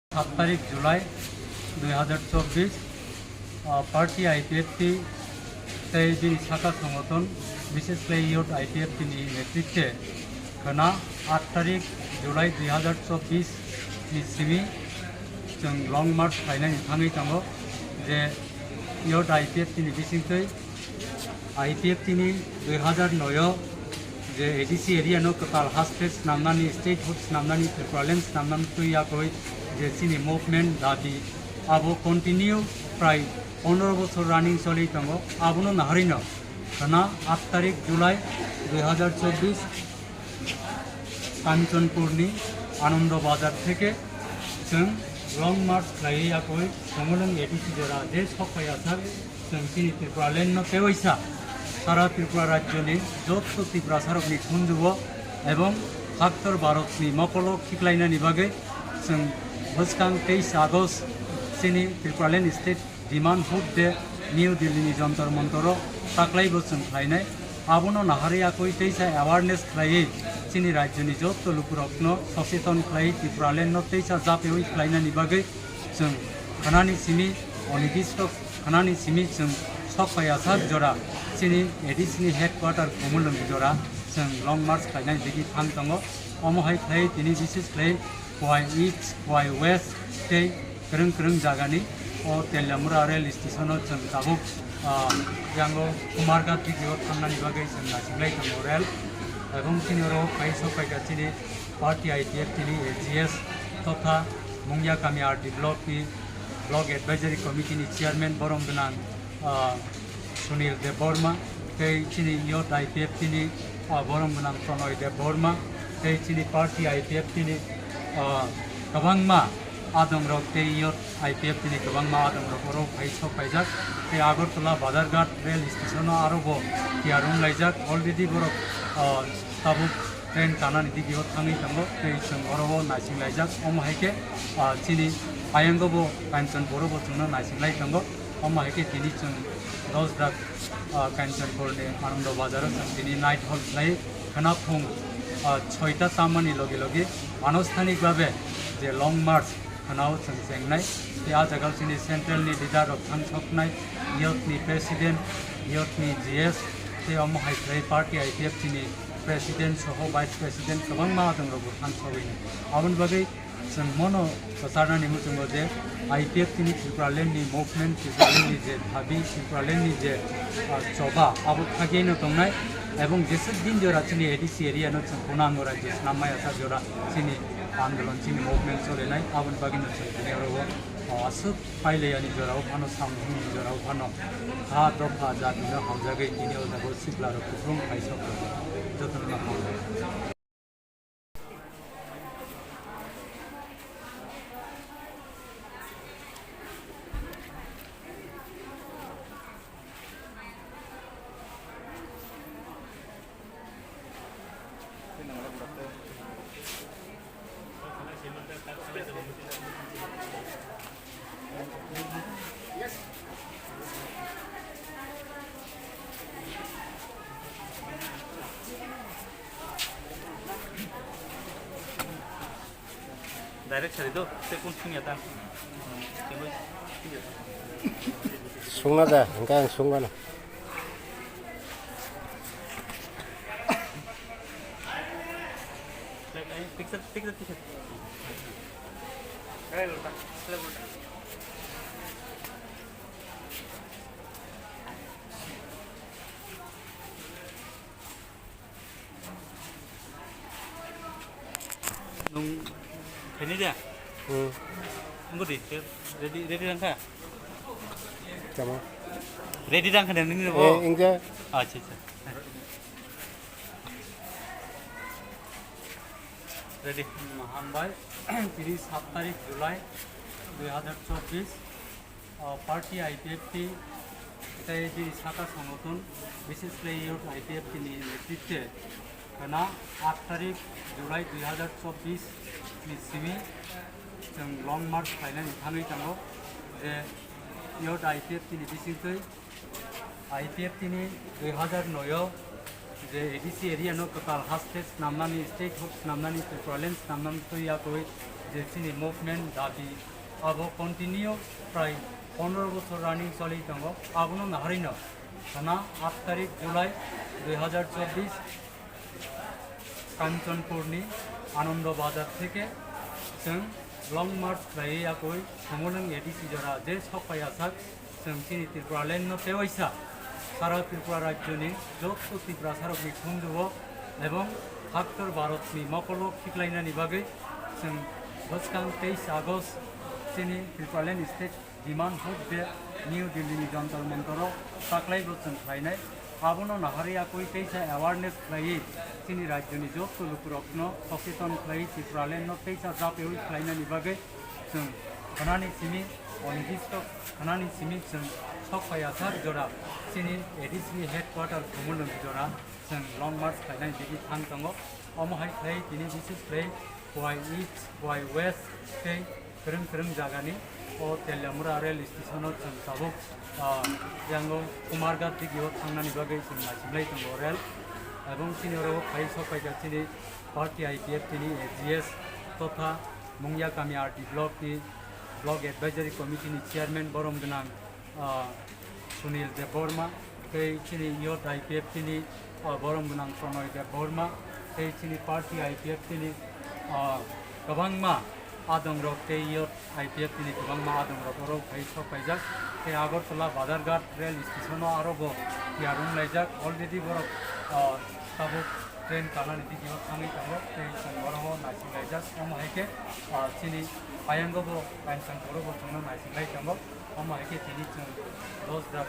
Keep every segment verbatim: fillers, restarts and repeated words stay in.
Sat tarik July dui hazar chobbish, ah, party I P F T tei bini saka songoton, bishes khlai youth I P F T ni netritwe khwna aat tarik July dui hazar chobbish ni simi chwng long march khlainani thangwi tongo, je youth I P F T ni bisingtwi I P F T ni dui hazar noi o je A D C area no kwtal ha state snamnani, statehood snamnani, Tripuraland snamnani twi yakwi je chini movement dabi abo continue prai pondro bochor running choli tongo. Abono naharino khwna aat tarik July dui hazar chobbish Kanchanpur ni Anando Bazar theke chwng long march khlaiwi yakwi Khumulwng A D C jora je sok phai asar chwng chini Tripuraland no tewaisa sara Tripura rajyo ni jotto Tiprasa rok ni thunjugo ebong haktor Bharat ni mokolo khiklainani bagwi chwng bwskang teis August chini Tripuraland state Demand Hood Day New Delhi ni Jantar Mantar o taklai bo chwng khlainai. Abono naharwi yakwi teisa awareness khlaiwi chini rajyoni jotto lukurokno soseton khlaiwi Tipraland no teisa japewi khlainani bagwi chwng khwnani simi onidisto khwnani simi chwng sok phai asar jora chini A D C ni headquarter Khumulwng jora chwng long march khlainani digi thang tongo. Omo hai khlai tini bises khlai Y East, Y West tei kwrwng kwrwng jagani o Teliamura rail station o chwng tabuk, ah, yango Kumarghat digi o thangnani bagwi chwng naising lai tongo rail. Ebong chini oro phai sok phaikha chini party I P F T ni A G S totha Mungyakami R D block ni block advisory committee ni chairman borom gwnang, ah, Sunil Debbarma, tei chini youth I P F T ni, ah, borom gwnang Pronoy Debbarma, tei chini party I P F T ni, ah, kwbangma adongrok tei youth I P F T ni kwbangma adongrok oro phai sok paijak. Tei Agartala Badharghat rail station o aro bo tiyar wng laijak. Already borok, ah, tabuk train kanani digi o thangwi tongo, tei chwng oro o naising laijak. Omo hai khe, ah, chini ayango bo Kanchanpur o bo chwngno naising lai tongo. Omo hai khe tini chwng dos dak, ah, Kanchanpur ni Anando Bazar o chwng tini night halt khlai khwna phung, ah, soita tamani logi logi anusthanik babe je long march khwnao chwng chengnai. Tei ah jaga o chini central ni leader rok thang soknai, youth ni president, youth ni G S, tei omo hai khlai party I P F T ni president soho vice president kwbangma adongrok bo thang sogwi nai. Aboni bagwi chwng mono kwcharnani muchungo je I P F T ni Tripuraland ni movement, Tripuraland ni je dabi, Tripuraland ni je, ah, choba, abo khagwi no tongnai. Ebong jeswk din jora chini A D C area no chwng khuna ango raijyo snam maya sak jora chini andolon, chini movement solenai, aboni bagwi no chwng tini oro o, ah, aswk pailaiya ni jora o phano, samung ni jora o phano, ha dopha jati no hamjagwi tini o jaga o sikla rok kupulung kaisa jotono no hamjak. Direct sari do, te kun sungya ta. Sungna da, engka ang sungna. Picture, picture, picture. Nung khaini da? Hmm. Nungko di, ready, ready rang kha? Tamo. Ready rang kha nini bo? Eh, engke. Acha, acha. Ready. Hambai. Tini sat tarik July dui hazar chobbish. O party I P F T tei bini saka songoton, bishes khlai youth I P F T ni netritwe khwna aat tarik July dui hazar chobbish ni simi chwng long march khlainani thangwi tongo, je youth I P F T ni bisingtwi I P F T ni dui hazar noi o je A D C area no kwtal ha state snamnani, statehood snamnani, Tripuraland snamnani twi yakwi je chini movement dabi abo continue prai pondro bochor running choli tongo. Abono naharino sana aat tarik July dui hajar chobbish Kanchanpurni Anando Bazar theke chwng long march khlaiwi yakwi Khumulwng A D C jora je sok phai asak chwng chini Tipraland no tewaisa sara Tripura rajyoni jotto Tiprasarokni khunjuo ebong haktor Bharatni mokolo khiklainani bagwi chwng bwskang teis August chini Tipraland state demand huk de New Delhi ni Jantar Mantar o taklai bo chwng khlainai. Abono naharwi yakwi teisa awareness khlaiwi chini rajyoni jotto lukurokno socheton khlaiwi Tipraland no teisa japewi khlainani bagwi chwng khanani simi onidisto khanani simi chwng sok phai asak jora chini A D C ni headquarter Khumulwng jora chwng long march khlainani digi thang tongo. Omo hai khlai tini bises khlai Y East, Y West tei kwrwng kwrwng jagani o Teliamura rail station o chwng tabuk, ah, yango Kumarghat digi o thangnani bagwi chwng naisinglai tongo rail. Ebong chini oro khai sok paijak chini party I P F T ni A G S totha Mungyakami R D block ni block advisory committee ni chairman borom gwnang, ah, Sunil Debbarma, tei chini youth I P F T ni, ah, borom gwnang Pronoy Debbarma, tei chini party I P F T ni, ah, kwbangma adongrok tei youth I P F T ni kwbangma adongrok oro phai sok paijak. Tei Agartala Badharghat rail station o aro bo tiyar wng laijak. Already borok, ah, tabuk train kanani digi o thangwi tongo, tei chwng oro o naising laijak. Omo hai khe, ah, chini ayango bo Kanchanpur o bo chwngno naising lai tongo. Omo hai khe tini chwng dos dak,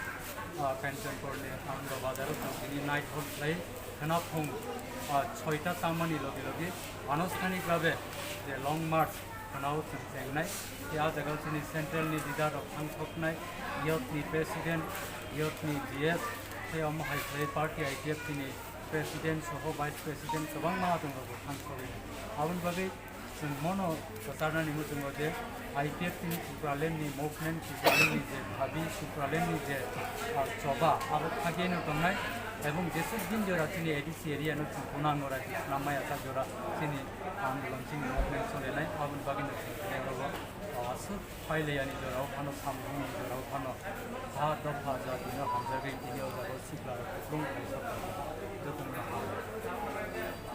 ah, Kanchanpur ni Anando Bazar o chwng tini night halt khlai khwna phung, ah, soita tangmani logi logi anusthanik bhabe je long march khwnao chwng chengnai. Tei ah jaga o chini central ni leader rok thang thoknai, youth ni president, youth ni G S, tei omo hai khlai party I P F T ni president soho vice president kwbangma adongrokbo thang thogwi. Aboni bagwi chwng mono kwcharnani muchungo je I P F T ni Tipraland ni movement, Tipraland ni je dabi, Tipraland ni je, ah, choba, abo khageno tongnai. Ebong jesuk din jora chini A D C area no chwng khuna no raji swnam maya sak jora chini andolon chini movement solenai. Aboni bagwi no chwng tini oro, ah, aswk Pailaiani jorao phano, samungni jorao phano, ha dopha jatino hamjagwi tini o jaga o sikla rok kupulung khlai sok tongo. Jotono hambai.